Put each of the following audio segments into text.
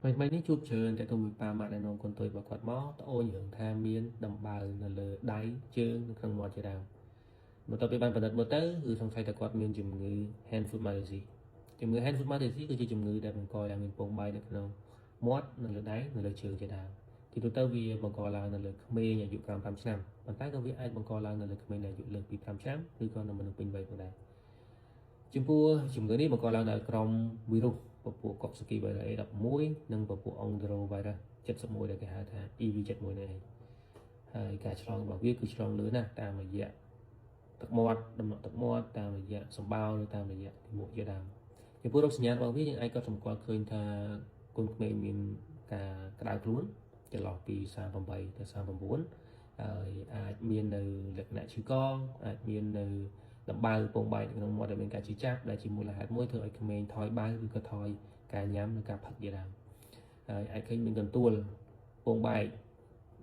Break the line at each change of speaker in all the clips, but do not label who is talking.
ថ្មីៗនេះជួបច្រើនតែទៅមួយប៉ាម៉ាក់ដែលនាំកូនតូចរបស់គាត់មកត្អូញរឿងថាមានដំបៅនៅលើដៃជើងនិងក្នុងមាត់ជាដើមបន្ទាប់ពីបានពិនិត្យមើលទៅគឺសង្ស័យថាគាត់មានជំងឺ hand foot mouth disease។ ជំងឺ hand foot mouth disease គឺជាជំងឺដែលបង្កឡើងមានពងបែកនៅក្នុងមាត់នៅលើដៃនៅលើជើងជាដើមទីទូទៅវាបង្កឡើងនៅលើក្មេងអាយុក្រោម5ឆ្នាំប៉ុន្តែក៏វាអាចបង្កឡើងនៅលើក្មេងដែលអាយុលើសពី5ឆ្នាំឬក៏នៅមនុស្សពេញវ័យផងដែរចំពោះជំងឺនេះបង្កឡើងដោយក្រុមវីរុសពពួក Coxsackie virus A11 និងពពួក Enterovirus 71ដែលគេហៅថា EV71 នេះឯងហើយការឆ្លងរបស់វាគឺឆ្លងលឿនណាស់តាមរយៈទឹកមាត់ដំណក់ទឹកមាត់តាមរយៈសម្បោរឬតាមរយៈលាមកជាដើមចំពោះរោគសញ្ញារបស់វាយើងអាចកត់សម្គាល់ឃើញថាកូនក្មេងមានការក្តៅខ្លួនចន្លោះពី38ទៅ39ហើយអាចមាននៅលក្ខណៈឈឺកអាចមាននៅដំបៅពងបែកក្នុងមាត់ដែលមានការឈឺចាប់ដែលជាមូលហេតុមួយធ្វើឲ្យក្មេងថយបៅឬក៏ថយការញ៉ាំឬការផឹកជាដើមហើយអាចឃើញមានកន្ទួលពងបែក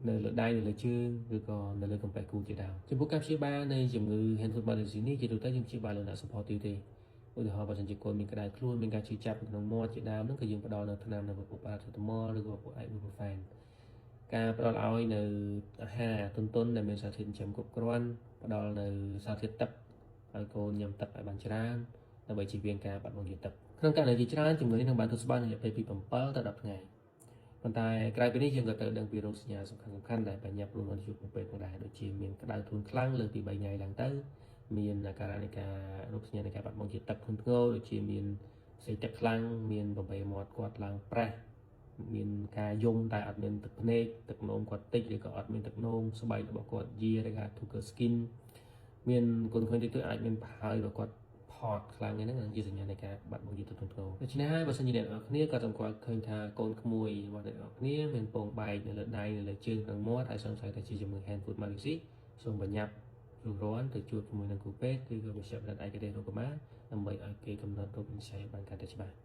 នៅលើដៃនៅលើជើងឬក៏នៅលើកំពែះគូជាដើមចំពោះការព្យាបាលនៃជំងឺ hand foot mouth disease នេះជាទូទៅយើងព្យាបាលលក្ខណៈ supportive ទេ។ឧទាហរណ៍បើសិនជាកូនមានក្តៅខ្លួនមានការឈឺចាប់ក្នុងមាត់ជាដើមហ្នឹងក៏យើងផ្ដល់នៅថ្នាំនៅពពួក paracetamol ឬក៏ពពួក ibuprofen ការផ្ដល់ឲ្យនៅអាហារទន់ៗដែលមានសារធាតុចិញ្ចឹមគ្រប់គ្រាន់ផ្ដល់នៅសារធាតុទឹកឲ្យកូនញ៉ាំទឹកឲ្យបានច្រើនដើម្បីជៀសវាងការបាត់បង់ជាតិទឹកក្នុងករណីជាច្រើនជំងឺនេះនឹងបានទប់ស្បានរយៈពេលពី7ទៅ10ថ្ងៃប៉ុន្តែក្រៅពីនេះយើងក៏ត្រូវដឹងពីរោគសញ្ញាសំខាន់ៗដែលបញ្ញាប់រួមនឹងជួបក្នុងពេលផងដែរដូចជាមានក្តៅខ្លួនខ្លាំងលើសពី3ថ្ងៃឡើងទៅមានអាការៈនៃការរោគសញ្ញានៃការបាត់បង់ជាតិទឹកធ្ងន់ធ្ងរដូចជាមានផ្សេងទឹកខ្លាំងមានបបែមាត់គាត់ឡើងប្រេះមានការយំតែអត់មានទឹកភ្នែកទឹកនោមគាត់តិចឬក៏អត់មានទឹកនោមស្បែករបស់គាត់យាឬគេហៅ turgor skin មានកូនក្មេងតិចតួចអាចមានប្រហើយរបស់គាត់ផតខ្លាំងហ្នឹងជាសញ្ញានៃការបាត់បង់ជាតិទឹកធ្ងន់ធ្ងរដូច្នេះហើយបើសិនជាអ្នកនរគ្នាក៏សម្គាល់ឃើញថាកូនក្មួយរបស់អ្នកនរគ្នាមានពងបែកនៅលើដៃនៅលើជើងក្នុងមាត់ហើយសង្ស័យថាជាជំងឺ hand foot mouth disease សូមបញ្ញាប់រួសរាន់ទៅជួបជាមួយនឹងគ្រូពេទ្យឬក៏វេជ្ជបណ្ឌិតឯកទេសរោគកុមារដើម្បីឲ្យគេកំណត់រោគវិនិច្ឆ័យបានកាន់តែច្បាស់។